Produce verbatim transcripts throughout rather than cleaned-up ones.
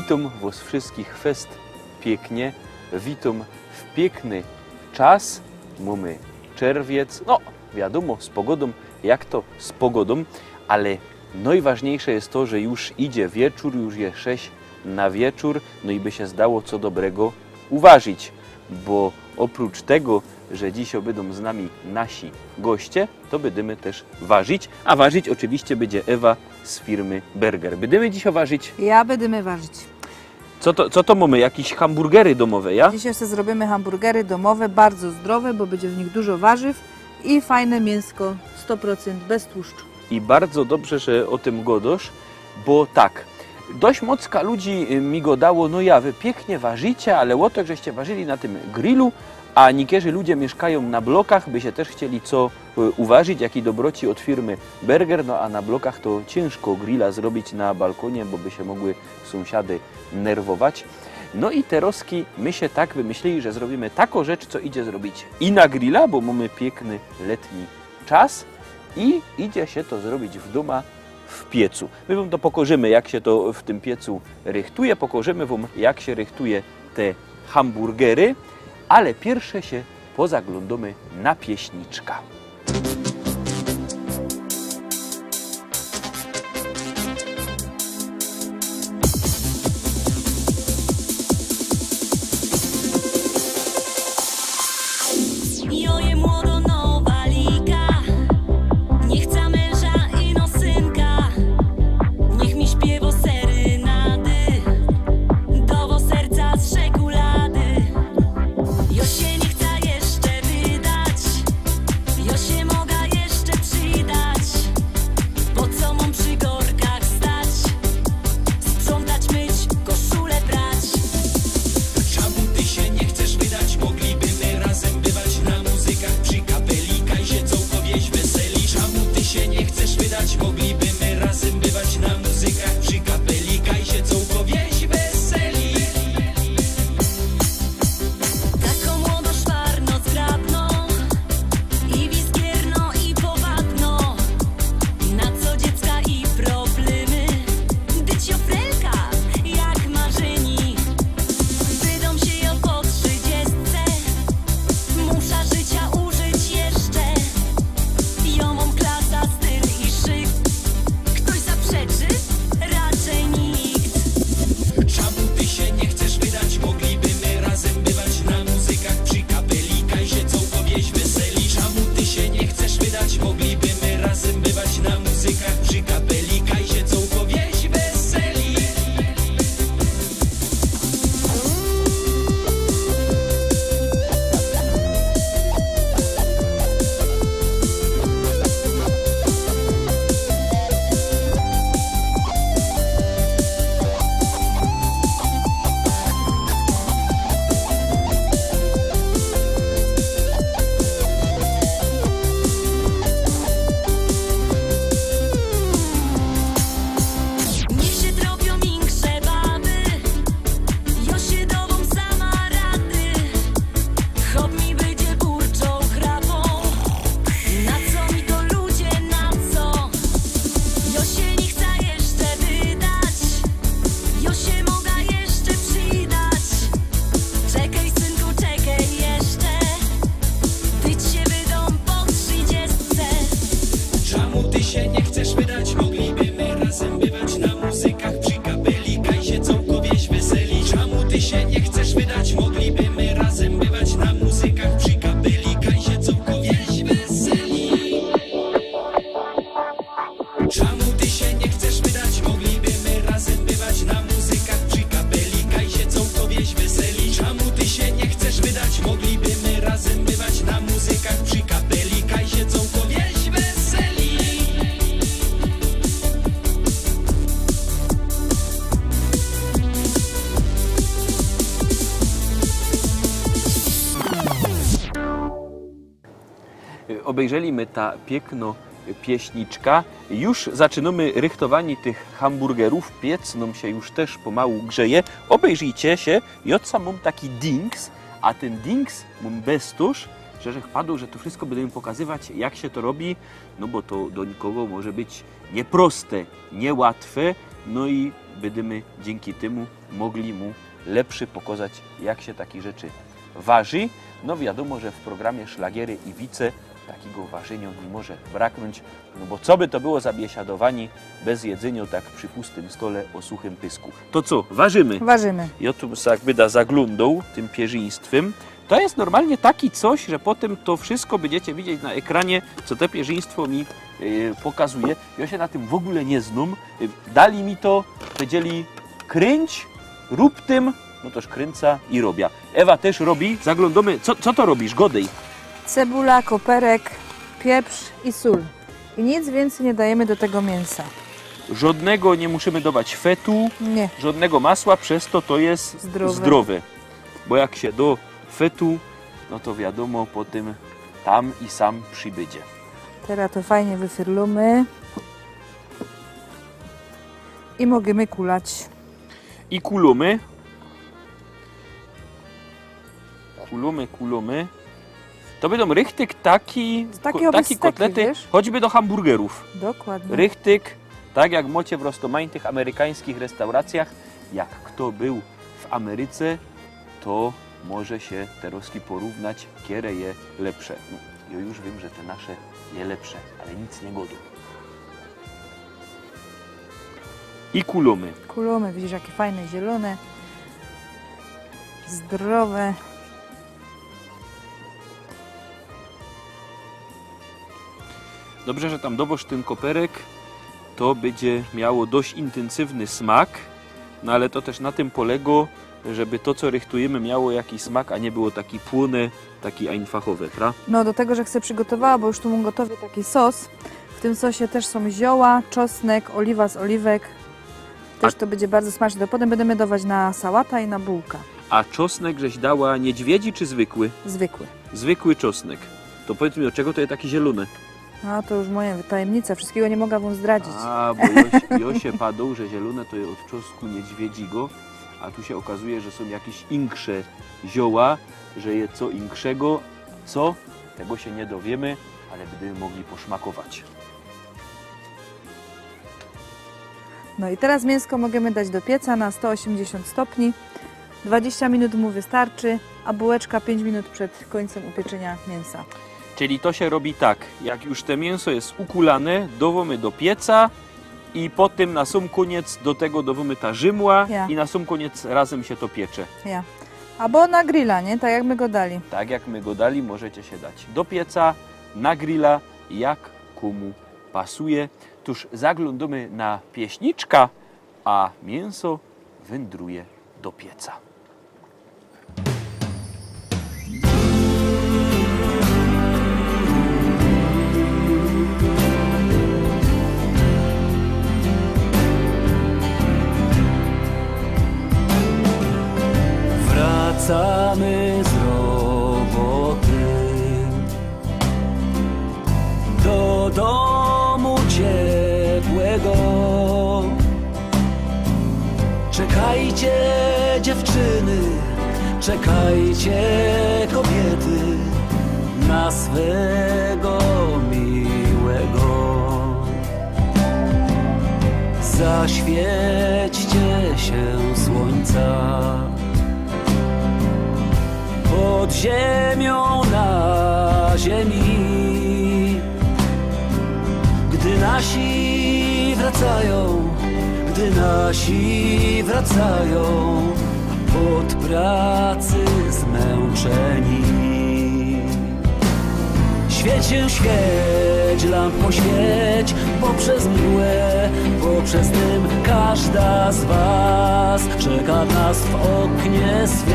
Witōm wos wszyskich fest piyknie, witōm w piykny czas, mōmy czerwiec, no wiadōmo, z pogodōm, jak to z pogodōm, ale nojważniyjsze je to, że już idzie wieczōr, już je sześć na wieczōr, no i by sie zdało co dobrego uwarzić, bo ôprōcz tego, że dzisiej bydōm z nami nasi goście, to bydymy tyż warzić, a warzić ôczywiście bydzie Ewa z firmy Berger. Bydymy dzisiej warzić. Ja bydymy warzić. Co to, co to mōmy? Jakeś hamburgery dōmowe, ja? Dzisiej se zrobiymy hamburgery dōmowe, bardzo zdrowe, bo bydzie w nich dużo warzyw i fajne miynsko, sto procynt bez tłuszczu. I bardzo dobrze, że ô tym gŏdŏsz, bo tak, dość mocka ludzi, y, mi gŏdało, no ja, wy piyknie warzicie, ale ô to, żeście warzyli na tym grillu, a niykerzy ludzie miyszkajōm na blokach, by sie tyż chcieli co, y, uwarzić, jakiej dobroci ôd firmy Berger, no a na blokach to ciynżko grilla zrobić na balkōnie, bo by sie mogły sōmsiady nerwować. No i terŏzki my sie tak wymyślili, że zrobiymy takõ rzecz, co idzie zrobić i na grilla, bo mōmy piykny letni czas i idzie sie to zrobić w dōma w piecu. My wōm to pokŏżymy, jak sie to w tym piecu rychtuje, pokŏżymy wōm, jak sie rychtuje te hamburgery, ale piyrsze sie pozaglōndōmy na pieśniczka. Ôbejrzeli my ta piykno pieśniczka. Już zaczynōmy rychtowanie tych hamburgerōw. Piec nōm sie już tyż pomału grzeje. Ôbejrzyjcie sie, jŏ sam mōm taki dings, a tyn dings mōm bez tōż, że żech padoł, że to wszysko bydymy pokazywać, jak sie to robi, no bo to do nikogo może być nieproste, niełatwe, no i bydymy dziynki tymu mogli mu lepszy pokozać, jak sie taki rzeczy warzi. No wiadōmo, że w programie Szlagiery i wice takigo warzynio niy może braknōńć, no bo co by to było za biesiadowaniy bez jedzynio tak przi pustym stole ô suchym pysku. To co, warzymy? Warzymy. Jŏ tu se jakby da zaglōndoł tym pierziństwym. To je normalnie taki coś, że potym to wszysko bydziecie widzieć na ekranie, co te pierziństwo mi, yy, pokazuje. Jŏ sie na tym w ogōle niy znōm. Yy, dali mi to, pedzieli: „Kryńć, rōb tym”, no toż kryńca i robia. Ewa tyż robi, zaglōndōmy. Co, co to robisz? Godyj. Cebula, koperek, pieprz i sōl. I nic wiyncyj niy dajymy do tego miynsa. Żodnego niy musimy dować fetu, niy, żodnego masła, przez to to je zdrowe. Zdrowe. Bo jak sie do fetu, no to wiadōmo, potym tam i sam przibydzie. Teroz to fajnie wyfyrlōmy. I możymy kulać. I kulōmy. Kulōmy, kulōmy. To bydōm richtig taki, takie ko-, taki bysteki, kotlety, wiysz? Choćby do hamburgerōw. Dokładnie. Richtig, tak jak mocie w roztōmajtych amerykańskich restauracjach. Jak fto bōł w Ameryce, to może sie teroz porównać, kere je lepsze. No, jŏ już wiym, że te nasze je lepsze, ale nic niy godōm. I kulōmy. Kulōmy, widzisz, jakie fajne, zielōne, zdrowe. Dobrze, że tam dowosz tyn koperek, to bydzie miało dość intyncywny smak, no ale to tyż na tym polego, żeby to, co rychtujymy, miało jakiś smak, a niy było taki płōne, taki einfachowe, pra? No, do tego, że se przigotowała, bo już tu mōm gotowy taki sos. W tym sosie tyż sōm zioła, czosnek, ôliwa z ôliwek. Tyż to bydzie bardzo smaczne. To potym bydymy dować na sałata i na bułka. A czosnek żeś dała niedźwiedzi czy zwykły? Zwykły. Zwykły czosnek. To powiydz mi, ôd czego to je taki zielōny? No, to już moja tajymnica. Wszyskigo niy moga wōm zdradzić. A, bo jŏ, jŏ sie padōł, że zielōne to je ôd czosnku niedźwiedzigo, a tu sie ôkazuje, że sōm jakeś insze zioła, że je co inkszego. Co? Tego sie niy dowiymy, ale bydymy mogli poszmakować. No i teroz miynsko możymy dać do pieca na sto ôziymdziesiōnt stopni. Dwadziścia minut mu wystarczy, a bułeczka piyńć minut przed kōńcym upieczynio miynsa. Czyli to sie robi tak, jak już te miynso je ukulane, dowōmy do pieca i potym na sōm kōniec do tego dowōmy ta rzimła. Ja. I na sōm kōniec razym sie to piecze. Ja. Abo na grilla, niy? Tak jak my godali. Tak jak my godali, możecie sie dać do pieca, na grilla, jak kōmu pasuje. Tōż zaglōndōmy na pieśniczka, a miynso wyndruje do pieca. Wracamy z roboty do domu ciepłego. Czekajcie, dziewczyny, czekajcie, kobiety, na swego miłego. Zaświećcie się słońca pod ziemią, na ziemi. Gdy nasi wracają, gdy nasi wracają od pracy zmęczeni. Świeć się, świeć, lampo, świeć, poprzez mgłę, poprzez dym. Każda z was czeka nas w oknie swym.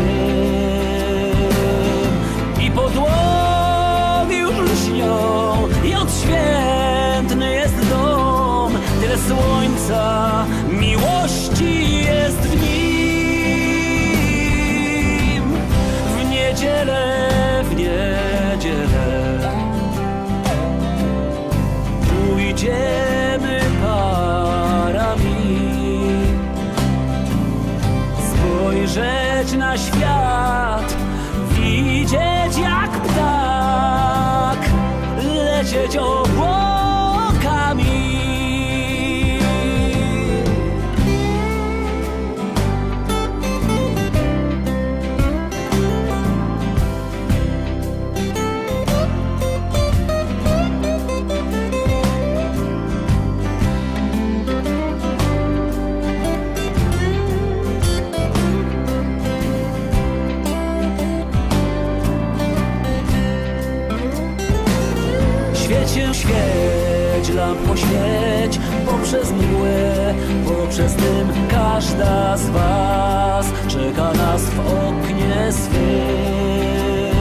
I podłogi już lśnią, i odświętny jest dom. Tyle słońca, miłości jest w nim. W niedzielę, w niedzielę pójdziemy parami spojrzeć na świat, widzieć jak ptak lecieć obłokami. Świeć, lampko, świeć, poprzez mgłę, poprzez dym. Każda z was czeka nas w oknie swym.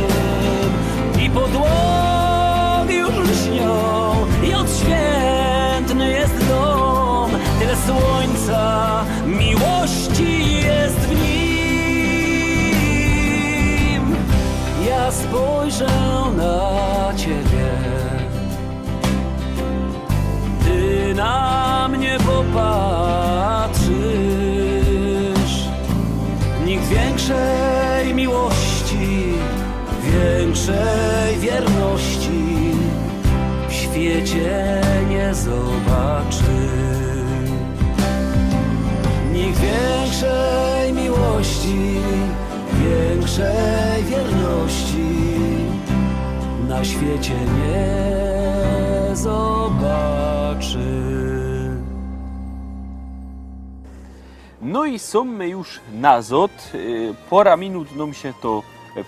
I podłogi już lśnią, i odświętny jest dom. Tyle słońca, miłości jest w nim. Ja spojrzę na ciebie. Ty na mnie popatrzysz. Nikt większej miłości, większej wierności w świecie nie zobaczy. Nikt większej miłości, większej wierności na świecie nie zobaczy. No i sōm my już nazod. Y, pora minut nōm sie to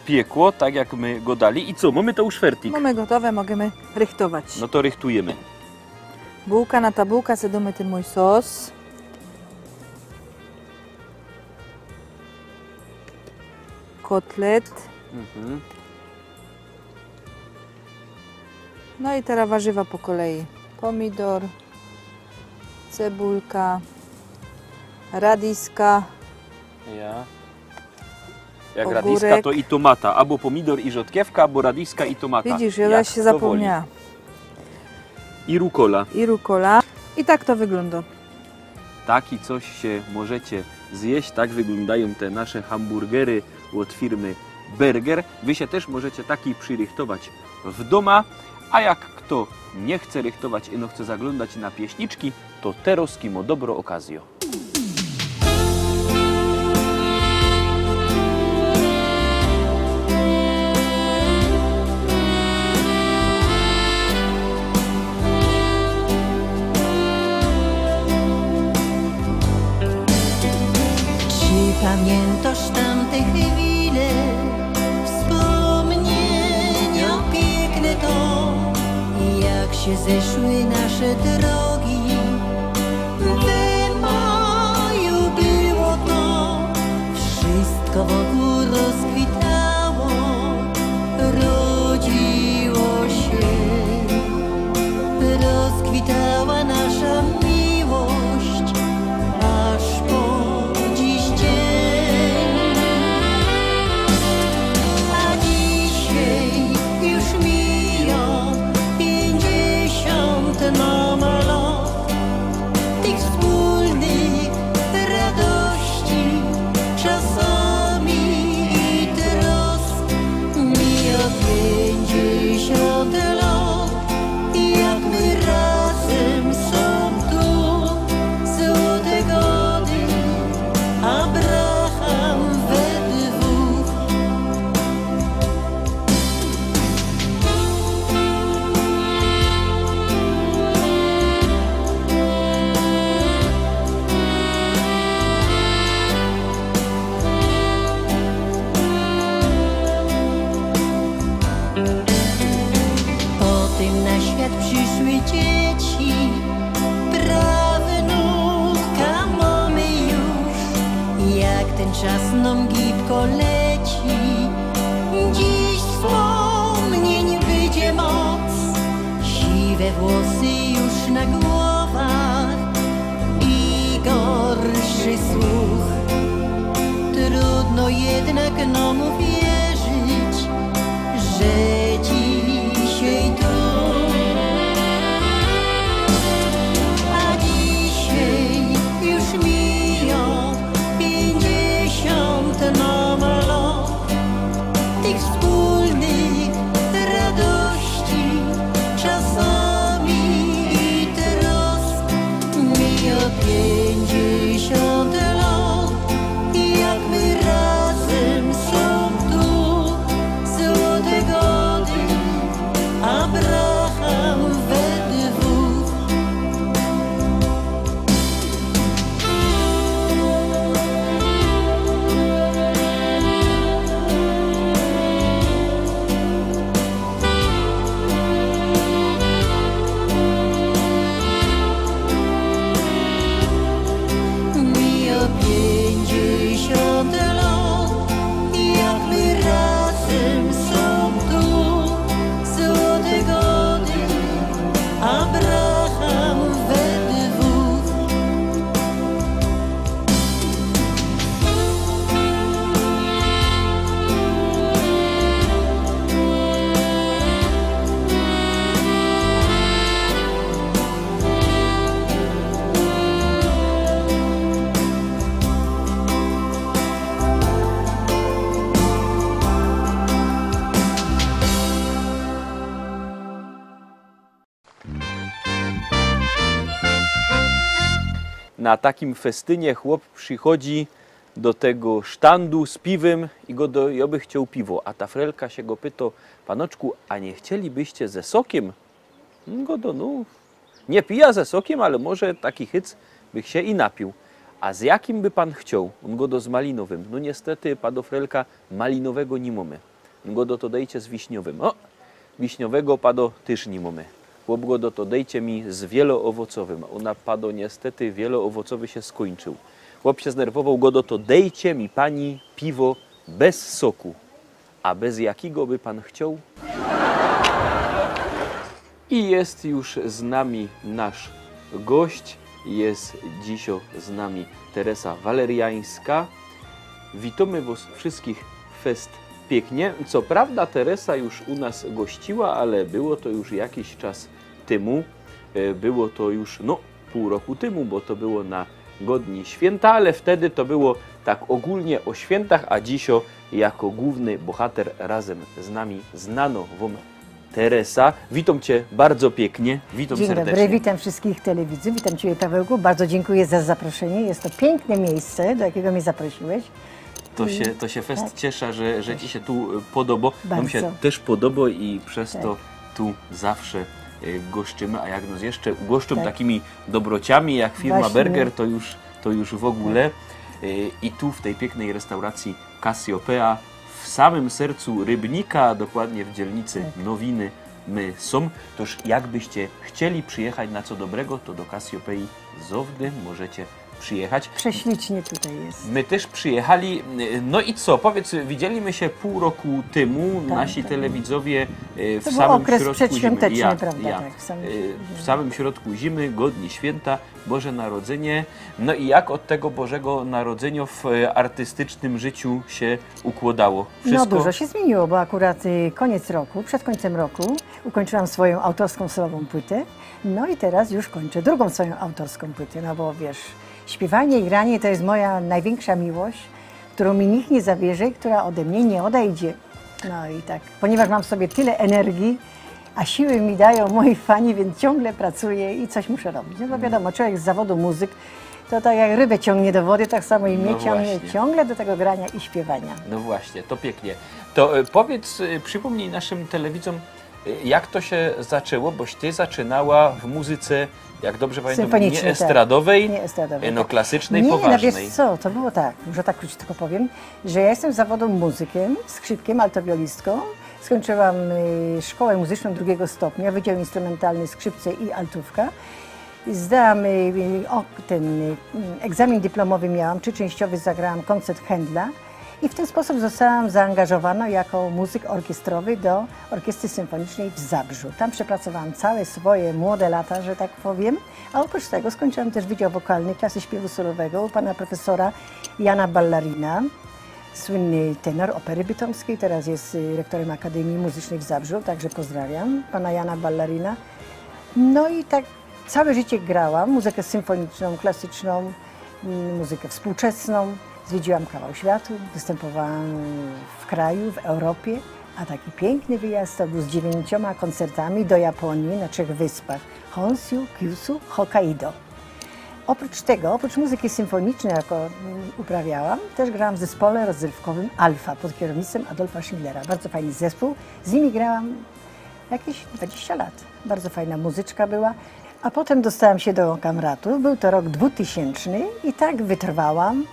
piekło, tak jak my godali. I co, mōmy to już fertik? Mōmy gotowe, możymy rychtować. No to rychtujymy. Bułka, na ta bułka se dōmy tyn mōj sos. Kotlet. Mhm. No i teroz warzywa po kolei. Pomidor, cebulka, radiska. Ja. Jak Ogórek. Radiska to i tomata, abo pomidor i rzodkiewka, abo radiska i tomata. Widzisz, ja Jak zaś sie kto woli. zapōmniała. I rukola. I rukola. I tak to wyglōndo. Taki coś sie możecie zjeść. Tak wyglōndajōm te nasze hamburgery ôd firmy Berger. Wy sie tyż możecie taki przyrychtować w dōma, a jak kto niy chce rychtować, ino chce zaglōndać na pieśniczki, to teroz mŏ dobro ôkazjo. Czy pamiętasz tamte chwile, wspomnienia piękne to, jak się zeszły nasze drogi? We maju było to, wszystko wokół rozkwitało, rodziło się. Rozkwitała nasza miłość aż po dziś dzień. A dzisiaj już mija pięćdziesiąt nam lat tych wspólnych radości, czasami i trosk. Mija pięćdziesiąt lat, jak my razem są tu, złote gody, Abraham we dwóch. Potem na świat przyszły dzieci, prawnuka mamy już. Jak ten czas nam gibko leci, dziś wspomnień będzie moc. Siwe włosy już na głowach i gorszy słuch. Trudno jednak nam uwierzyć, że dzisiaj tu. A dzisiaj już mija pięćdziesiąt nam lat tych wspólnych radości, czasami i trosk. Mija pięćdziesiąt lat, jak my razem są Na takim festynie chłop przichodzi do tego sztandu z piwym i godo: „Jŏ bych chcioł piwo”. A ta frelka sie go pyto: „Panoczku, a niy chcielibyście ze sokym?” Godo: „No, niy pijã ze sokym, ale może taki hyc bych sie i napiōł”. „A z jakim by pan chcioł?” Ôn godo: „Z malinowym”. „No niystety”, pado frelka, „malinowego niy mōmy”. Godo: „To dejcie z wiśniowym”. „Ô, wiśniowego”, pado, „tyż niy mōmy”. Chłop godo: „To dejcie mi z wieloowocowyma”. Ôna pado: „Niystety, wieloowocowy sie skōńczył”. Chłop sie znerwowoł, godo: „To dejcie mi pani piwo bez soku”. „A bez jakigo by pan chcioł?” I je już z nami nasz gość, je dzisiŏ z nami Teresa Waleriańska. Witōmy wŏs wszystkich fest piyknie. Co prawda Teresa już u nas gościła, ale było to już jakiś czas tymu. E, było to już, no, pōł roku tymu, bo to było na godni świynta, ale wtedy to było tak ôgōlnie ô świyntach, a dzisiŏ jako głōwny bohater razym z nami znanŏ wōm Teresa. Witōm cie bardzo piyknie. Witōm serdecznie. Dzień dobry, witam wszystkich telewidzów, witam Ciebie, Pawełku. Bardzo dziękuję za zaproszenie. Jest to piękne miejsce, do jakiego mnie zaprosiłeś. To sie, to sie fest ciesza, że, że ci sie tu, y, podobo. Nōm sie tyż podobo i bez to tu zawsze, y, goszczymy, a jak nŏs jeszcze ugoszczōm takimi dobrociami jak firma Berger, to już, to już w ôgōle. Y, i tu w tyj piyknyj restauracji Cassiopeia, w samym sercu Rybnika, dokładnie w dzielnicy Nowiny my sōm. Tōż jakbyście chcieli przijechać na co dobrego, to do Cassiopei zŏwdy możecie przijechać. Prześlicznie tutaj jest. My tyż przijechali. No i co? Powiedz, widzieli my sie pōł roku tymu. Tak, nasi telewidzowie, e, w samym środku zimy. To był okres przedświąteczny, prawda? Ja, tak, w samym, e, w samym środku zimy, godni świynta, Boże Narodzynie. No i jak ôd tego Bożego Narodzyniŏ w, e, artystycznym życiu sie ukłŏdało? No, wszystko dużo się zmieniło, bo akurat, y, koniec roku, przed końcem roku ukończyłam swoją autorską solową płytę. No i teraz już kończę drugą swoją autorską płytę, no bo wiesz, śpiewanie i granie to jest moja największa miłość, którą mi nikt nie zabierze i która ode mnie nie odejdzie. No i tak, ponieważ mam w sobie tyle energii, a siły mi dają moi fani, więc ciągle pracuję i coś muszę robić. No bo wiadomo, człowiek z zawodu muzyk, to tak jak rybę ciągnie do wody, tak samo i mnie ciągnie ciągle do tego grania i śpiewania. No właśnie, to piyknie. To, e, powiedz, e, przipōmnij naszym telewidzōm, e, jak to sie zaczło, boś ty zaczynała w muzyce, jak dobrze pamiyntam, symfonicznej, nie estradowej, nie estradowej, e, no, tak, klasycznej, poważnej. Nie, no wiesz co, to było tak, może tak króciutko powiem, że ja jestem z zawodu muzykiem, skrzypkiem, altowiolistką. Skończyłam, y, szkołę muzyczną drugiego stopnia, Wydział Instrumentalny, skrzypce i altówka. Zdałam, y, y, o, ten, y, egzamin dyplomowy miałam, czy częściowy zagrałam koncert Händla. I w ten sposób zostałam zaangażowana jako muzyk orkiestrowy do Orkiestry Symfonicznej w Zabrzu. Tam przepracowałam całe swoje młode lata, że tak powiem. A oprócz tego skończyłam też Wydział Wokalny Klasy Śpiewu Solowego u pana profesora Jana Ballarina, słynny tenor Opery Bytomskiej, teraz jest, y, rektorem Akademii Muzycznej w Zabrzu, także pozdrawiam pana Jana Ballarina. No i tak całe życie grałam muzykę symfoniczną, klasyczną, mm, muzykę współczesną. Zwiedziłam kawał światu, występowałam w kraju, w Europie, a taki piękny wyjazd to był z dziewięcioma koncertami do Japonii na trzech wyspach: Honshu, Kyushu, Hokkaido. Oprócz tego, oprócz muzyki symfonicznej, jaką, mm, uprawiałam, też grałam w zespole rozrywkowym Alfa pod kierownictwem Adolfa Schindlera. Bardzo fajny zespół. Z nimi grałam jakieś dwadzieścia lat. Bardzo fajna muzyczka była. A potem dostałam się do Kamratów. Był to rok dwutysięczny i tak wytrwałam.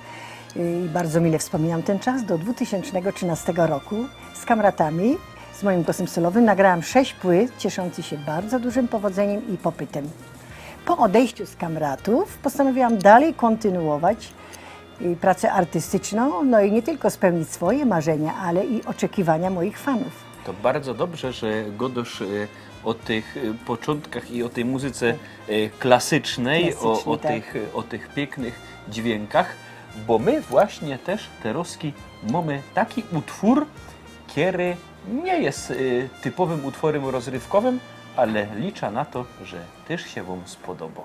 I bardzo mile wspominam ten czas, do dwutysięcznego trzynastego roku. Z Kamratami, z moim głosem solowym, nagrałam sześć płyt, cieszących się bardzo dużym powodzeniem i popytem. Po odejściu z Kamratów postanowiłam dalej kontynuować, y, pracę artystyczną, no i nie tylko spełnić swoje marzenia, ale i oczekiwania moich fanów. To bardzo dobrze, że gŏdŏsz, e, ô tych, e, poczōntkach i ô tyj muzyce, e, klasycznej, klasycznej, ô, ô tak. Tych, e, ô tych piyknych dźwiękach, bo my właśnie tyż, Teroski, mōmy taki utwōr, kery niy je, e, typowym utworym rozrywkowym, ale liczã na to, że tyż sie wōm spodobo.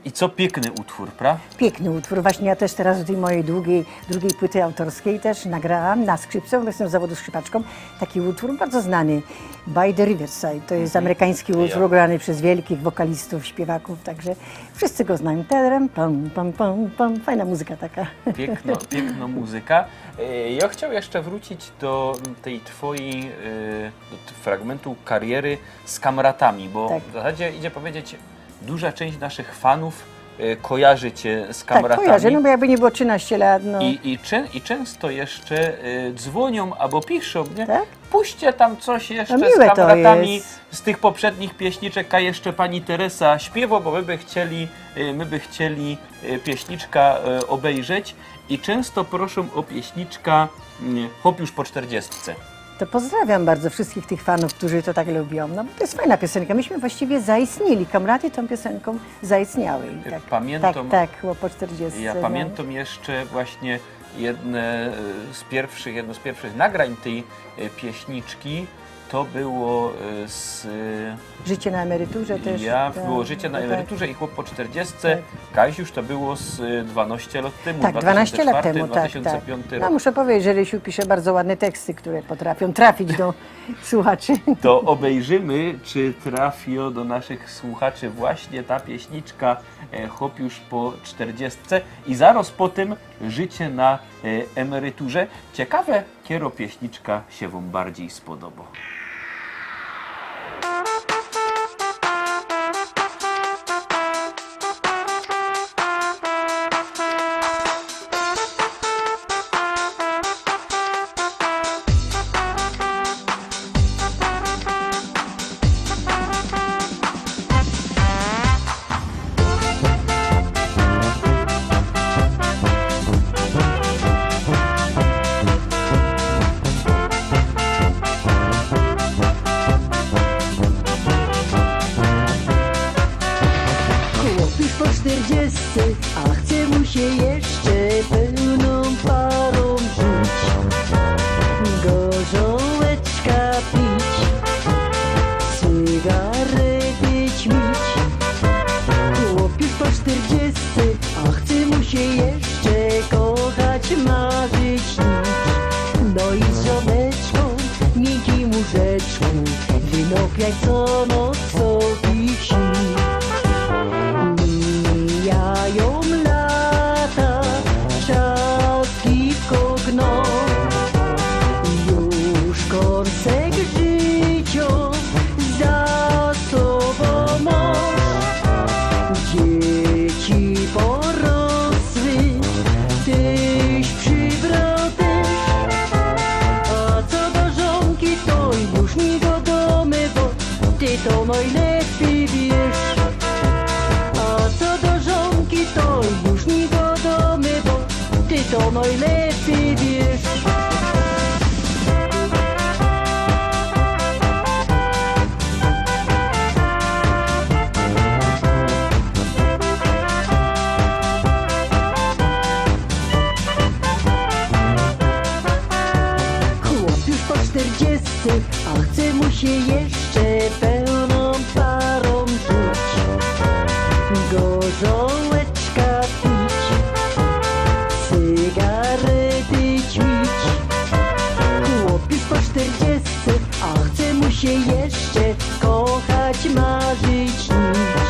I co piykny utwōr, pra? Piykny utwōr. Właśnie ja tyż teroz do tyj mojij drugij, drugij płyty autorskij tyż nagrałam na skrzypce, bo jestem z zawodu skrzypaczką, taki utwōr bardzo znany, By the Riverside. To jest amerykański utwōr grany przez wielkich wokalistōw, śpiewaków, także wszyscy go znajōm. Terem, pam, pam, pam, pam. Fajna muzyka taka. Piykno, piykno muzyka. E, jo chcioł jeszcze wrōcić do tyj twojij, e, do t-, fragmyntu kariery z Kamratami, bo w zasadzie idzie powiedzieć, duża czynść naszych fanōw, e, kojarzy cie z Kamratami. Tak, kojarzę, no bo jakby nie było trzynaście lat, no. I, i czę-, i czynsto jeszcze, e, dzwōniōm abo piszōm, nie? Tak? „Puśćcie tam coś jeszcze z Kamratami, z tych poprzednich pieśniczek, a jeszcze pani Teresa śpiewo, bo my by chcieli, e, my by chcieli, e, pieśniczka, e, obejrzeć”. I czynsto proszōm ô pieśniczka, mm, „Chłop już po czterdziestce”. To pozdrawiam bardzo wszystkich tych fanów, którzy to tak lubią, no bo to jest fajna piosenka. Myśmy właściwie zaistnieli, Kamraty tą piosenką zaistniały. I tak, pamiętam, tak, tak, było po czterdziestce, ja pamiętam jeszcze właśnie jedne, e, z pierwszych, jedno z pierwszych nagrań tej, e, pieśniczki. To było, e, z, e, „Życie na emeryturze” też. Ja, tak, było „Życie na emeryturze” i „Chłop po czterdziestce”. Tak. Kaś już to było z, e, dwanaście lat temu, tak, dwanaście lat temu, tak, tak. Dwa tysiące czwarty, dwa tysiące piąty rok. No, muszę powiedzieć, że Rysiu pisze bardzo ładne teksty, które potrafią trafić do słuchaczy. To obejrzymy, czy trafi do naszych słuchaczy właśnie ta pieśniczka, e, „Chłop już po czterdziestce”. I zaraz po tym „Życie na, e, emeryturze”. Ciekawe, Kiero pieśniczka sie wōm bardziej spodobo? Chłop już po czterdziestce, a chce mu się jeszcze pełną parą żyć. Gorzołeczka pić, cygarety ćmić. Chłop już po czterdziestce, a chce mu się jeszcze kochać, marzyć, śnić. No i z żoneczką, miękkim łóżeczku, wynopiać co noc sobie śni. Mijają lata, czas kiwko gną. Już kąsek życia za sobą masz. Dzieci porosły, tyś przybrał też. A co do żonki, to już nie gadamy, bo ty to najlepiej wiesz. A co do żonki, to już nie gadamy, bo ty to najlepiej wiesz. Chłop już po czterdziestce, a chce mu się jeszcze pełną parą żyć. Gorzołeczka pić, cygarety ćmić. Chłop już po czterdziestce, a chce mu się jeszcze kochać, marzyć, śnić.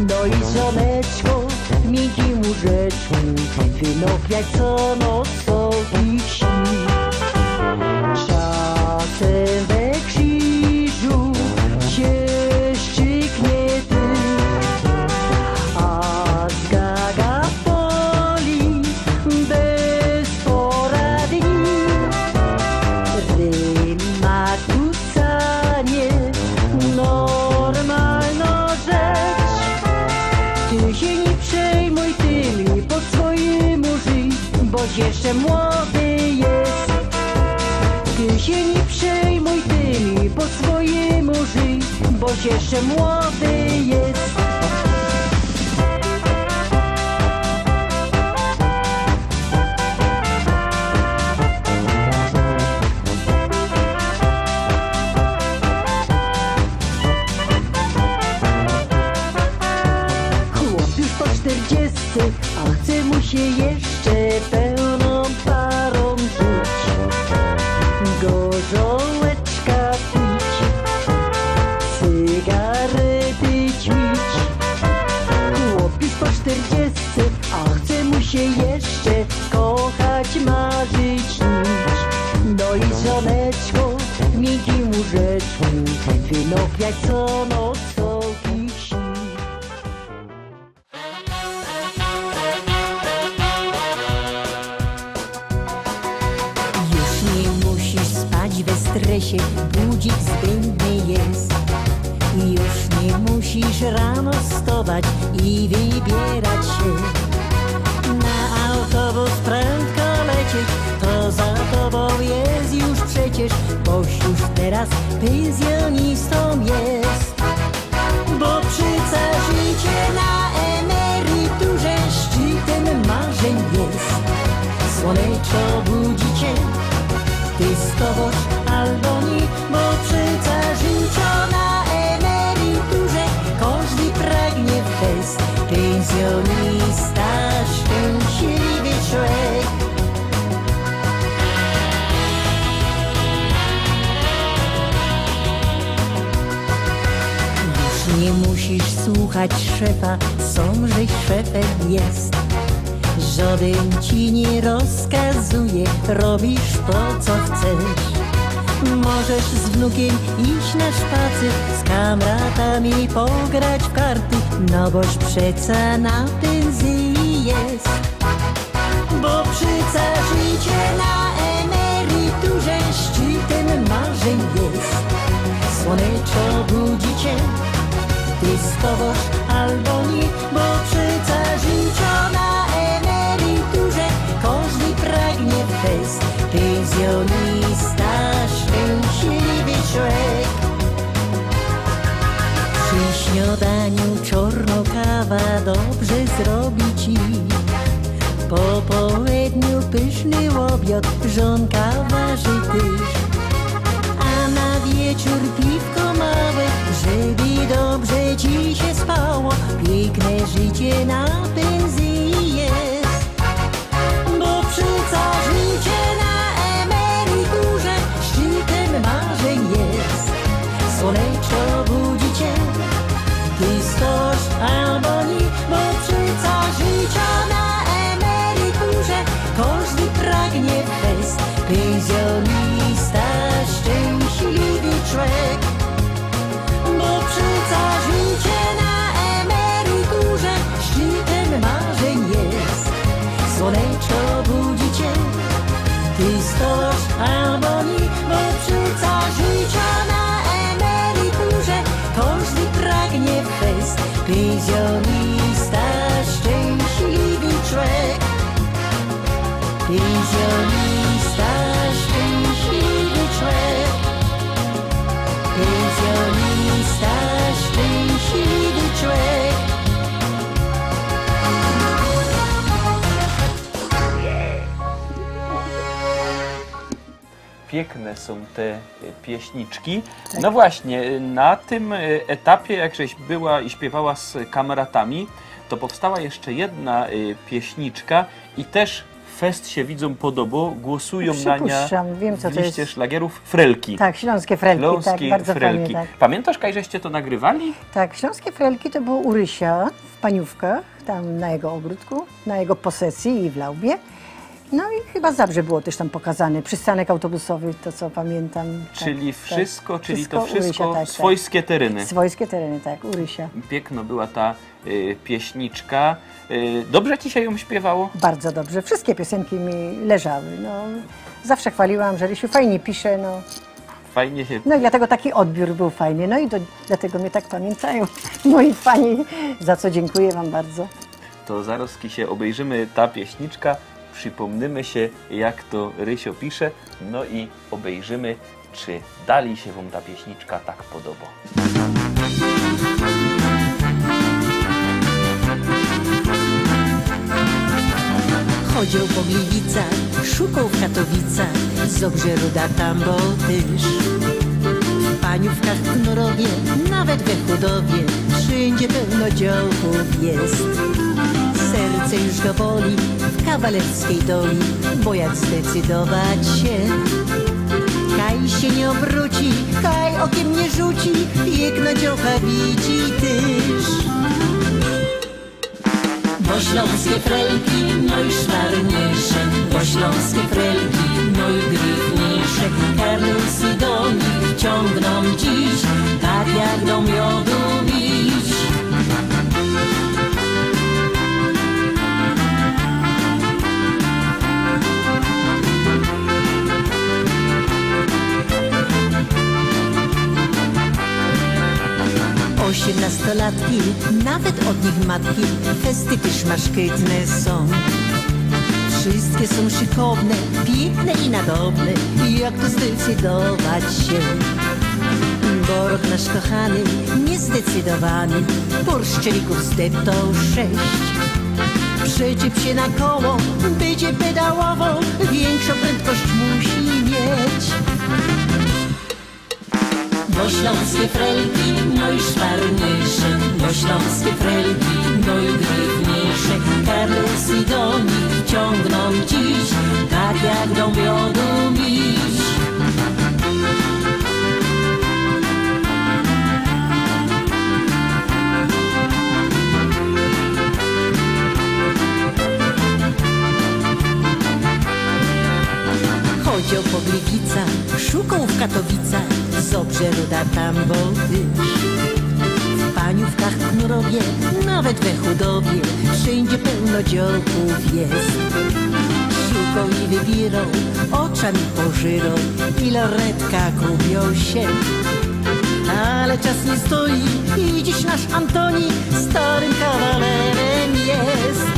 No i z żoneczką w miękkim łóżeczku wynopiać co noc sobie śni. Czasem we krzyżu się szczyknie dym, a zgaga w poli bez pora dni. Rym ma Jeszcze młody jest. Ty się nie przejmuj tymi, po swojemu żyj, boś jeszcze młody jest. Chłop już po czterdziestce, a chce mu się jeszcze pełną parą żyć. Gorzołeczka pić, cygarety ćmić. Chłop już po czterdziestce, a chce mu się jeszcze kochać, marzyć, śnić. No i żoneczko w miękkim łóżeczku, wynopiać co noc soki śni. Już nie musisz spać we stresie, budzik zbędny jest. Już nie musisz rano wstawać i wybierać się. Na autobus prędko lecieć, to za tobą jest już przecież, boś już teraz pensjonistą jest. Bo przeca życie na emeryturze szczytem marzeń jest. Słoneczko budzi cię, ty wstawaj albo nie, bo przeca życie na emeryturze, każdy pragnie fest, pensjonista, szczęśliwy człowiek. Już nie musisz słuchać szefa, sam żeś szefem jest. Żaden ci nie rozkazuje, robisz to, co chcesz. Możesz z wnukiem iść na spacer, z kamratami pograć w karty, no boś przeca na pensji jest. Bo przeca życie na emeryturze szczytem marzeń jest. Słoneczko budzi cię, ty wstawaj albo nie, bo przeca życie na emeryturze, każdy pragnie fest, pensjonista, szczęśliwy człowiek. Przy śniadaniu czarno kawa dobrze zrobi ci. Po połedniu pyszny obiad żonka warzi tyś. A na wieczór piwko małe, żeby dobrze ci się spało. Piękne życie na pensji jest. Bo przeca życie na emeryturze szczytem marzeń jest. Słoneczko budzi cię, ty wstawaj albo nie, bo przeca życie na emeryturze, każdy pragnie fest, pensjonista, szczęśliwy człowiek. Bo przeca życie na emeryturze szczytem marzeń jest. Słoneczko budzi cię, ty wstawaj albo nie, bo przeca życie na emeryturze, każdy pragnie fest, pensjonista, szczęśliwy człowiek. Pensjonista, szczęśliwy człowiek. Pensjonista, szczęśliwy człowiek. Piękne są te, y, pieśniczki. Tak. No właśnie, y, na tym, y, etapie, jak żeś była i śpiewała z kamratami, to powstała jeszcze jedna, y, pieśniczka i też fest się widzą podobno, głosują na nią. Przypuszczam, wiem, co to jest. W liście szlagierów Frelki. Tak, Śląskie Frelki, tak, Śląskie bardzo fajnie, Frelki. Tak. Pamiętasz, kaj żeście to nagrywali? Tak, Śląskie Frelki to było u Rysia w Paniówkach, tam na jego ogródku, na jego posesji i w Laubie. No i chyba Zabrze było też tam pokazane, przystanek autobusowy, to co pamiętam. Tak, tak. Czyli wszystko, czyli to wszystko, wszystko u Rysia, tak, tak. Swojskie tereny. Swojskie tereny, tak, u Rysia. Piękno była ta, y, pieśniczka. Y, dobrze ci się ją śpiewało? Bardzo dobrze. Wszystkie piosenki mi leżały. No, zawsze chwaliłam, że Rysiu fajnie pisze, no. Fajnie się. No i dlatego taki odbiór był fajny. No i do, dlatego mnie tak pamiętają moi fani, za co dziękuję wam bardzo. To zaraz się obejrzymy ta pieśniczka. przipōmnymy sie, jak to Rysio pisze, no i ôbejrzymy, czy dalij sie wōm ta pieśniczka tak podobŏ. Chodzioł po Gliwicach, szukał w Katowicach, z Obrzeroda tam bōł tyż. W Paniówkach, w Knorowie, nawet we Chudowie, wszyndzie pełno dziołchōw jest. Serce już go boli, w Kawalerskiej Doli, bo jak zdecydować się, kaj się nie obróci, kaj okiem nie rzuci, piykno dziołcha widzi tyż. Bo ślōnskie frelki nojszwarniyjsze, bo ślōnskie frelki nojgryfniyjsze. Karol Sidonij ciōngnōm dziś, tak jak do miodu miś. Ôziymnastolatki, nawet ôd nich matki, festy tyż maszkytne sōm. Wszyjske sōm szykowne, piykne i nadobne. I jak tu zdecydować sie? Bo rok nasz kochany, niezdecydowanie, pōr szczelików zdeptoł sześć. Przyczep sie na koło, bydzie pedałowoł, wiynkszõ prędkość musi mieć. Bo ślōnskie frelki nojszwarniyjsze, bo ślōnskie frelki nojgryfniyjsze. Karol Sidonij ciōngnōm dziś, tak jak do miodu miś. Chodzioł po Gliwicach, szukał w Katowicach, z Obrzeroda tam bōł tyż. W Paniówkach, w Knorowie, nawet we Chudowie, wszyndzie pełno dziołchōw jest. Szukoł i wybiyroł, ôczami pożyroł i lornetka gubioł sie. Ale czas niy stoi i dziś nasz Antonij starym kawaleryma jest.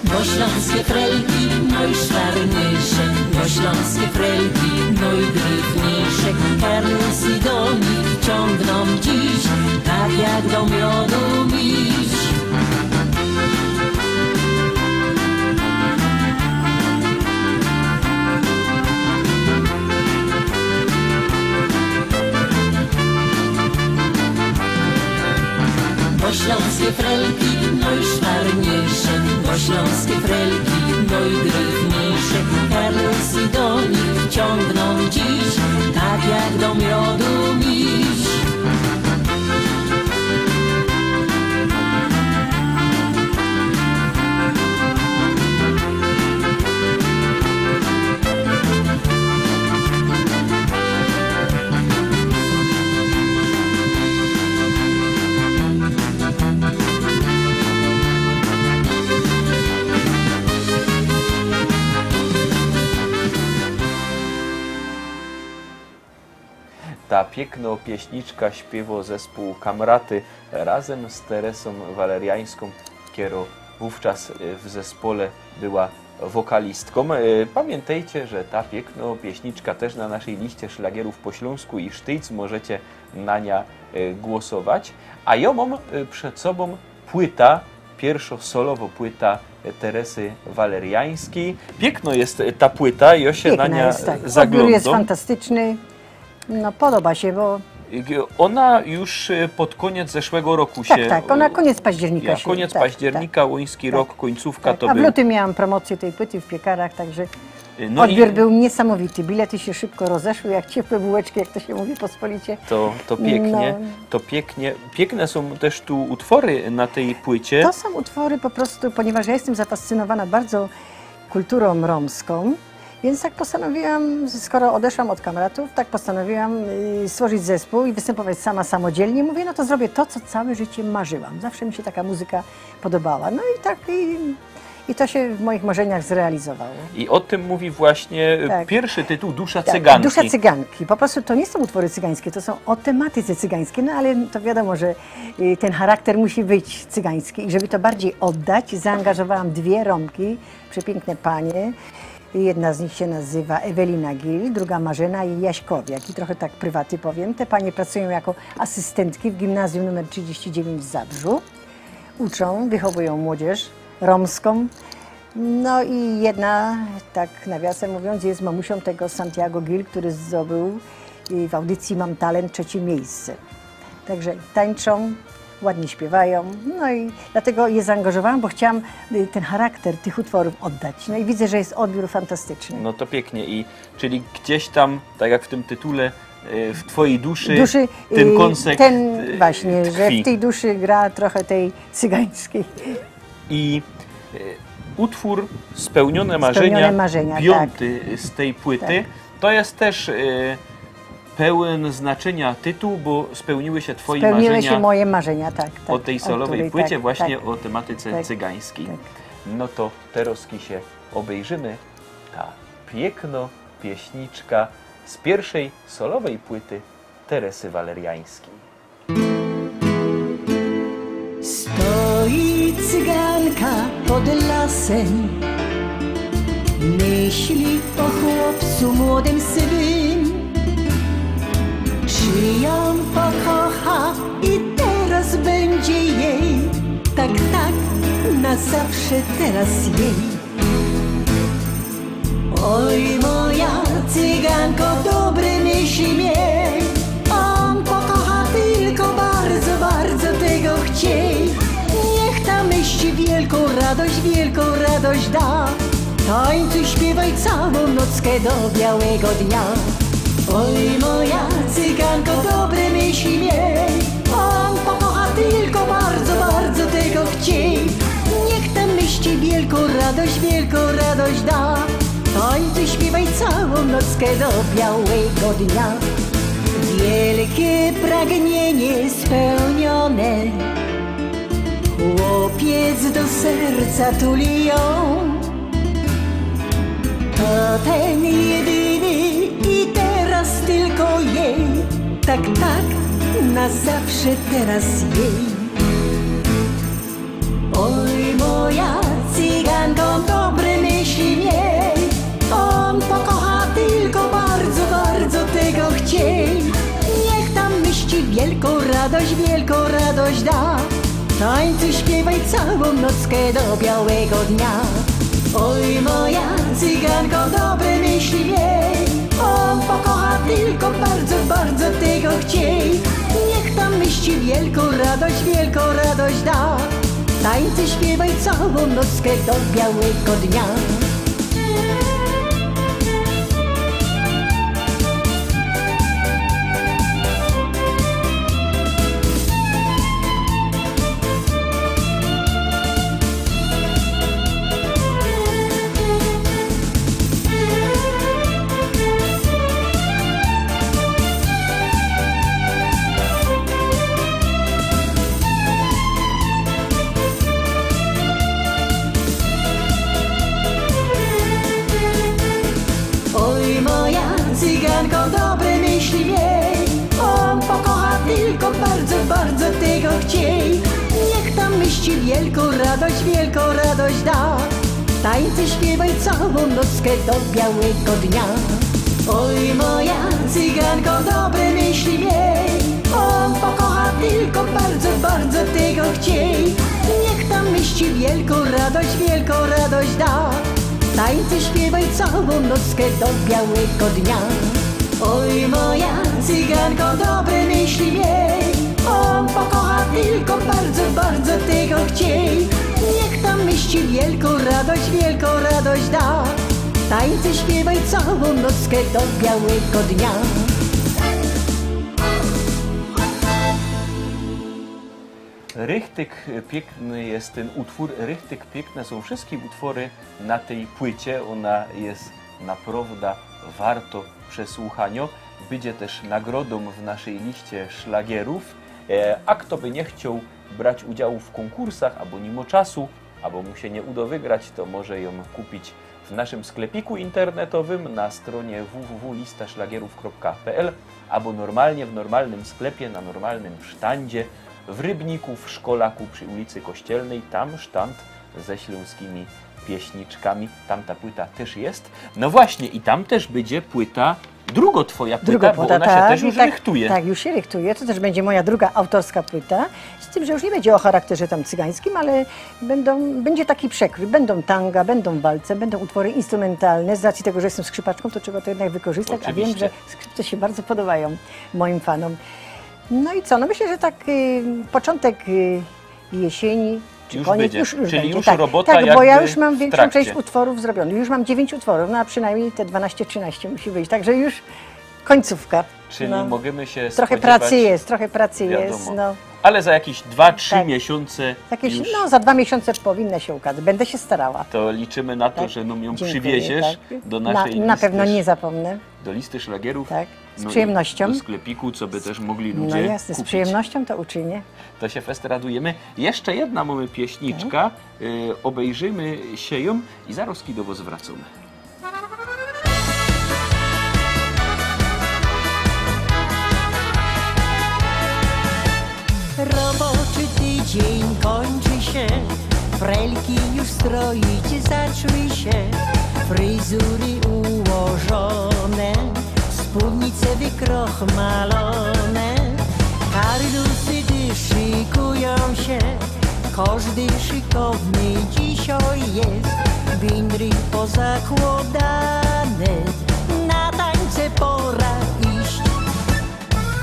Bo ślōnskie frelki nojszwarniyjsze, bo ślōnskie frelki nojgryfniyjsze. Karol Sidonij ciōngnōm dziś, tak jak do miodu miś. Bo ślōnskie frelki nojszwarniyjsze, bo ślōnskie frelki nojgryfniyjsze. Karol Sidonij ciōngnōm dziś, tak jak do miodu miś. Ta piykno pieśniczka śpiywoł zespōł Kamraty razym z Teresōm Waleriańską, kero wōwczas, e, w zespole była wokalistką. E, pamiyntejcie, że ta piykno pieśniczka tyż na naszyj liście szlagierōw „Po ślōnsku i sztyjc”, możecie na niã, e, głosować. A jŏ mōm, e, przed sobōm płyta, piyrszŏ solowŏ płyta, e, Teresy Waleriańskij. Piykno je, e, ta płyta, jŏ sie na niã zaglōndōm. Piykno je, tak. Ôdbiōr je fantastyczny. No, podoba sie, bo... Ôna już, e, pod kōniec zeszłego roku sie... Tak, tak, ôna kōniec października sie, tak, tak. Kōniec października, Łoński rok, kōńcōwka to była. A w lutym miałam promocjã tyj płyty w Piekarach, tak że... E, no i ôdbiōr bōł niysamowity. Bilety sie szybko rozeszły, jak ciepłe bułeczki, jak to sie mōwi pospolicie. To, to piyknie, no. To piyknie. Piykne sōm tyż tu utwory na tyj płycie. To sōm utwory po prostu, poniywŏż jŏ jestym zafascynowana bardzo kulturōm rōmską, Więc tak postanowiłam, skoro odeszłam od Kamratów, tak postanowiłam, y, stworzyć zespół i występować sama samodzielnie. Mówię, no to zrobię to, co całe życie marzyłam. Zawsze mi się taka muzyka podobała. No i tak, i, I to się w moich marzeniach zrealizowało. I o tym mówi właśnie, y, Tak. Pierwszy tytuł, Dusza Tak, Cyganki. Dusza Cyganki. Po prostu to nie są utwory cygańskie, to są o tematyce cygańskiej, no ale to wiadomo, że, y, ten charakter musi być cygański. I żeby to bardziej oddać, zaangażowałam dwie Romki, przepiękne panie. Jedna z nich się nazywa Ewelina Gil, druga Marzena i Jaśkowiak. I trochę tak prywaty powiem. Te panie pracują jako asystentki w gimnazjum numer trzydzieści dziewięć w Zabrzu. Uczą, wychowują młodzież romską. No i jedna, tak nawiasem mówiąc, jest mamusią tego Santiago Gil, który zdobył, y, w audycji Mam Talent trzecie miejsce. Także tańczą, ładnie śpiewają, no i dlatego je zaangażowałam, bo chciałam, y, ten charakter tych utworów oddać. No i widzę, że jest odbiór fantastyczny. No to pięknie. I czyli gdzieś tam, tak jak w tym tytule, y, w twojej duszy Duszy, ten y, kąsek, ten y, właśnie, że tkwi. W tej duszy gra trochę tej cygańskiej. I, y, utwór Spełnione Marzenia, Spełnione Marzenia, piąty tak. Z tej płyty, Tak. To jest też, y, pełen znaczenia tytuł, bo spełniły się twoje Spełniły marzenia się moje marzenia, tak, tak. O tej solowej Autury, płycie, tak, właśnie tak. O tematyce Tak, cygańskiej. Tak. No to teraz się obejrzymy ta piękno pieśniczka z pierwszej solowej płyty Teresy Waleriańskiej. Stoi cyganka pod lasem, myśli o chłopcu młodym sywym. Czy ją pokocha i teraz będzie jej, tak, tak, na zawsze teraz jej. Oj, moja cyganko, dobre myśli miej. On pokocha tylko bardzo, bardzo tego chciej. Niech ta myśli wielką radość, wielką radość da. Tańcuj, śpiewaj całą nockę do białego dnia. Oj, moja cyganko, dobre myśli miej. On pokocha tylko bardzo, bardzo tego chciej. Niech ta myśli wielką radość, wielką radość da. Tańcuj, śpiewaj całą nockę do białego dnia. Wielkie pragnienie spełnione. Chłopiec do serca tuli ją. To ten jedyny i teraz tylko jej. Tak, tak, na zawsze teraz jej. Oj, moja cyganko, dobre myśli miej. On pokocha tylko bardzo, bardzo tego chciej. Niech ta myśli wielką radość, wielką radość da. Tańcuj, śpiewaj całą nockę do białego dnia. Oj, moja cyganko, dobre myśli miej. On pokocha tylko bardzo, bardzo tego chciej. Niech ta myśli wielką radość, wielką radość da. Tańcuj, śpiewaj całą nockę do białego dnia. Oj, moja cyganko, dobre myśli miej. On pokocha tylko bardzo, bardzo tego chciej. Niech ta myśli wielką radość, wielką radość da. Tańcuj, śpiewaj całą nockę do białego dnia. Oj, moja cyganko, dobre myśli miej. On pokocha tylko bardzo, bardzo tego chciej. Niech ta myśli wielką radość, wielką radość da. Tańcuj, śpiewaj całą nockę do białego dnia. Oj, moja cyganko, dobre myśli miej. On pokocha tylko bardzo, bardzo tego chciej. Niech ta myśli wielką radość, wielką radość da. Tańcuj, śpiewaj całą nockę do białego dnia. Richtig piękny jest ten utwór, richtig piękne są wszystkie utwory na tej płycie. Ona jest naprawdę warto przesłuchania. Będzie też nagrodą w naszej liście szlagierów. E, a kto by nie chciał brać udziału w konkursach, albo nie ma czasu, abo mu sie niy udo wygrać, to może jōm kupić w naszym sklepiku internetowym na stronie w w w lista szlagierōw kropka p l abo normalnie w normalnym sklepie, na normalnym sztandzie w Rybniku, w Szkolaku przi ulicy Kościelnej. Tam sztand ze ślōnskimi pieśniczkami. Tam ta płyta tyż je. No właśnie, i tam tyż bydzie płyta, drugo twoja płyta, Druga bo płyta, ona sie tak, tyż i już tak, rychtuje. Tak, już się rychtuje. To też będzie moja druga autorska płyta. Z tym, że już nie będzie o charakterze tam cygańskim, ale będą, będzie taki przekrój. Będą tanga, będą walce, będą utwory instrumentalne. Z racji tego, że jestem skrzypaczką, to trzeba to jednak wykorzystać, a wiem, Oczywiście. Że skrzypce się bardzo podobają moim fanom. No i co? No myślę, że tak, y, początek, y, jesieni, czy Już koniec, będzie. Już, już Czyli będzie, już tak. Robota Tak, bo ja jakby już mam w większą trakcie. Część utworów zrobionych. Już mam dziewięć utworów, no a przynajmniej te dwanaście, trzynaście musi wyjść, także już końcówka. Czyli No. Możemy się Trochę spodziewać, pracy jest, trochę pracy wiadomo. Jest, no. Ale za jakieś dwa, trzy Tak. Miesiące Jakieś, już no, za dwa miesiące powinna się ukazać. Będę się starała. To liczymy na to, Tak? Że nam ją Dziękuję, przywieziesz tak. Do Na, naszej na listy pewno sz-, nie zapomnę. Do listy szlagierów. Tak, z No i przyjemnością. Do sklepiku, co by też mogli No ludzie jasne, z kupić. Przyjemnością to uczynię. To się fest radujemy. Jeszcze jedna mamy pieśniczka. Tak. Y, obejrzymy się ją i zaraz do was wracamy. Roboczy tydzień kończy się, frelki już stroić zaczły się, fryzury ułożone, spódnice wykrochmalone, kardusy szykują się, Kożdy szykowny dzisiej jest, bindry pozakłodane, na tańce pora iść.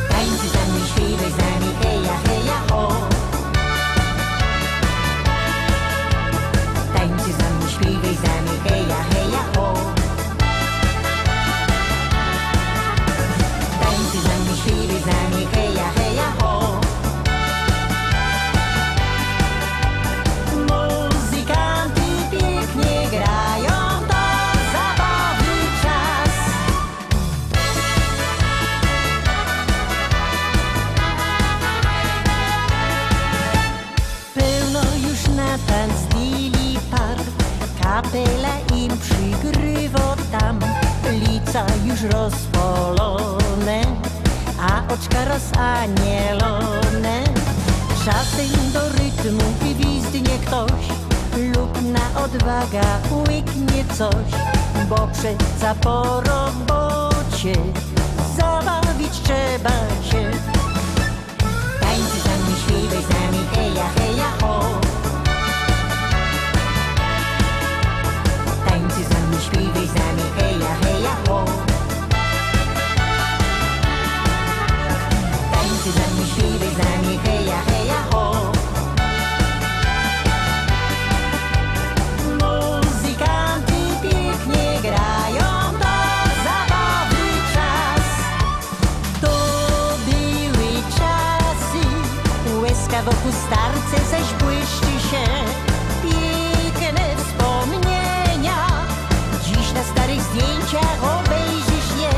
Tańcuj z nami, śpiywaj z nami, heja, heja, ho. Tańcuj z nami, śpiywaj z nami, heja, heja, ho. Tańcuj z nami, śpiywaj z nami, heja, heja, ho. Muzykanty pięknie grają, to zabawy czas. Pełno już na tanc Dili Park, kapela im przygrywa tam. Lica już rozpalone, a oczka rozanielone. Czasem do rytmu gwizdnie ktoś lub na odwagę łyknie coś, bo przeca po robocie zabawić trzeba się. Tańcuj z nami, śpiewaj z nami, heja, heja, ho. Tańcuj z nami, śpiewaj z nami, heja, heja, ho. Tańcuj z nami, śpiewaj z nami, heja, heja, ho. Muzykanty pięknie grają, to zabawy czas. To były czasy, łezka wokół starce zaś błyszczy się. Piękne wspomnienia dziś na starych zdjęciach obejrzysz je.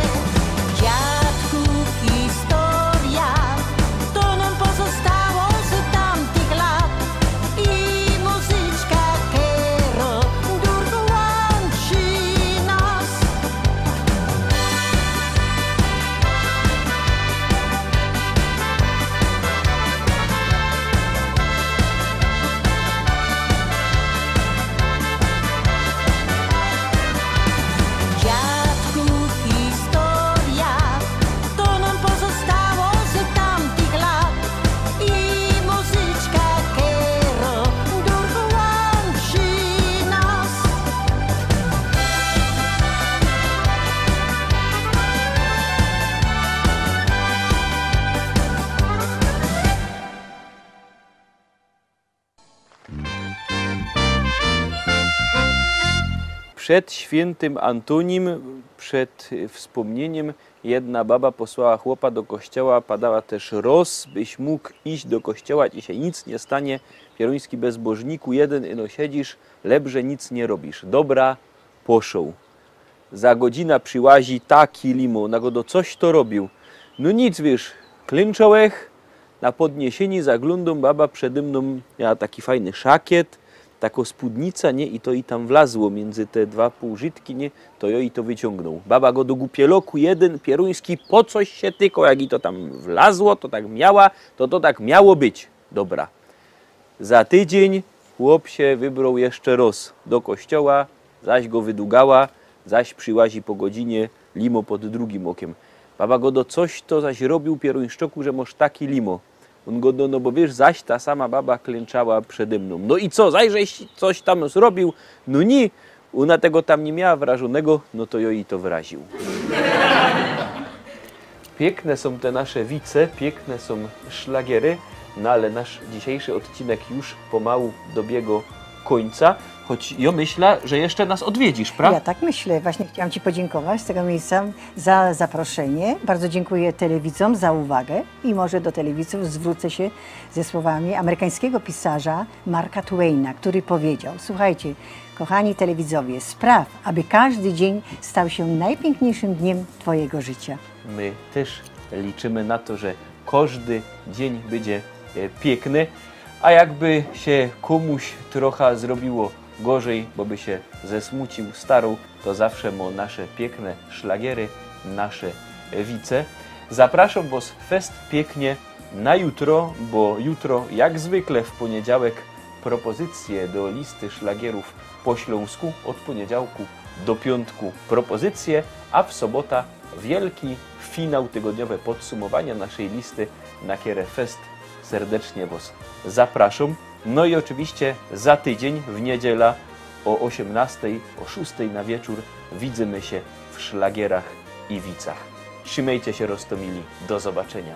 Dziadku, historia, to nam pozostało z tamtych lat. I muzyczka, kero dur łączy nas. Dziadku, historia, to nam pozostało z tamtych lat. I muzyczka, kero dur łączy nas. Przed świętym Antonim, przed wspomnieniem, jedna baba posłała chłopa do kościoła, padała też roz, byś mógł iść do kościoła, ci się nic nie stanie. Pieruński: bezbożniku jeden, ino siedzisz, lebrze nic nie robisz. Dobra, poszedł. Za godzinę przyłazi taki limo, na go do coś to robił. No nic, wiesz, klęczołech, na podniesienie zaglądam, baba przede mną miała taki fajny szakiet, jako spódnica, niy? I to i tam wlazło miyndzy te dwa połżytki, niy? To jŏ i to wyciōngnōł. Baba godo: „Gupieloku jedyn, pierōński, po coś sie tyko, jak i to tam wlazło, to tak miała, to, to tak miało być”. Dobra. Za tydziyń chop sie wybrōł jeszcze roz do kościoła, zaś go wydugała, zaś przyłazi po godzinie, limo pod drugim ôkiym. Baba godo: „Coś to zaś robiōł, pierōńszczoku, że mosz taki limo?” Ôn godo: „No bo wiysz, zaś ta sama baba klynczała przede mnōm”. „No i co, zaś żeś coś tam zrobiōł?” „No ni, ôna tego tam niy miała wyrażōnego, no to jŏ i to wyraziōł”. Piykne sōm te nasze wice, piykne sōm szlagiery, no ale nasz dzisiejszy ôdcinek już pomału dobiygŏ kōńca, choć jŏ myśla, że jeszcze nas ôdwiedzisz, pra? Ja tak myślę. Właśnie chciałam Ci podziękować z tego miejsca za zaproszenie. Bardzo dziękuję telewidzom za uwagę i może do telewidzów zwrócę się ze słowami amerykańskiego pisarza Marka Twaina, który powiedział: „Słuchajcie, kochani telewidzowie, spraw, aby każdy dzień stał się najpiękniejszym dniem Twojego życia”. My tyż liczymy na to, że kożdy dziyń bydzie e, piykny, a jakby sie kōmuś trocha zrobiło gorzej, bo by sie zesmuciōł, staroł, to zawsze mŏ nasze piykne szlagiery, nasze wice. Zapraszōm wŏs fest piyknie na jutro, bo jutro, jak zwykle w pōniedziałek, propozycje do listy szlagierōw po ślōnsku, ôd pōniedziałku do piōntku propozycje, a w sobota wielki finał, tygodniowe podsumowanie naszej listy, na kere fest serdecznie wŏs zapraszōm. No i ôczywiście za tydziyń w niedziela ô ôziymnŏstej, ô szōstej na wieczōr widzymy sie w szlagierach i wicach. Trzimejcie sie, Roztōmili. Do zobaczynia.